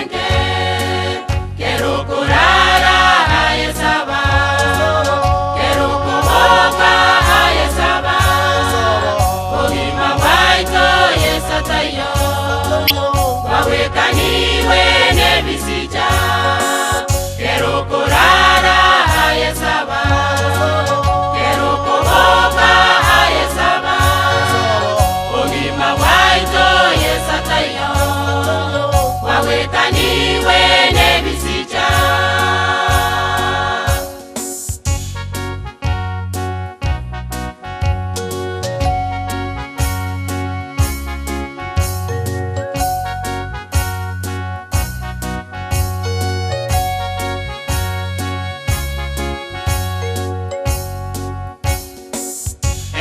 enke, kero okorara aye saba, kero okoboka aye saba, bogima bwaito Yeso ataiyo, bwabwekaniwe nebisicha, kero okorara aye saba, kero okoboka aye saba, bogima bwaito Yeso ataiyo, bwabwekaniwe nebisicha.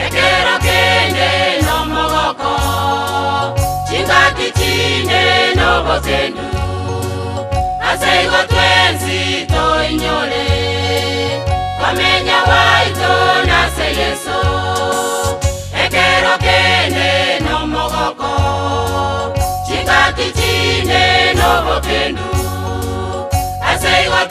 Ekero kende nomogoko, chingaki chinde nobokendu, ase igo twensi toinyore, komenya gwaito nase Yeso. Ekero kende nomogoko, chingaki chinde nobokendu, ase igo.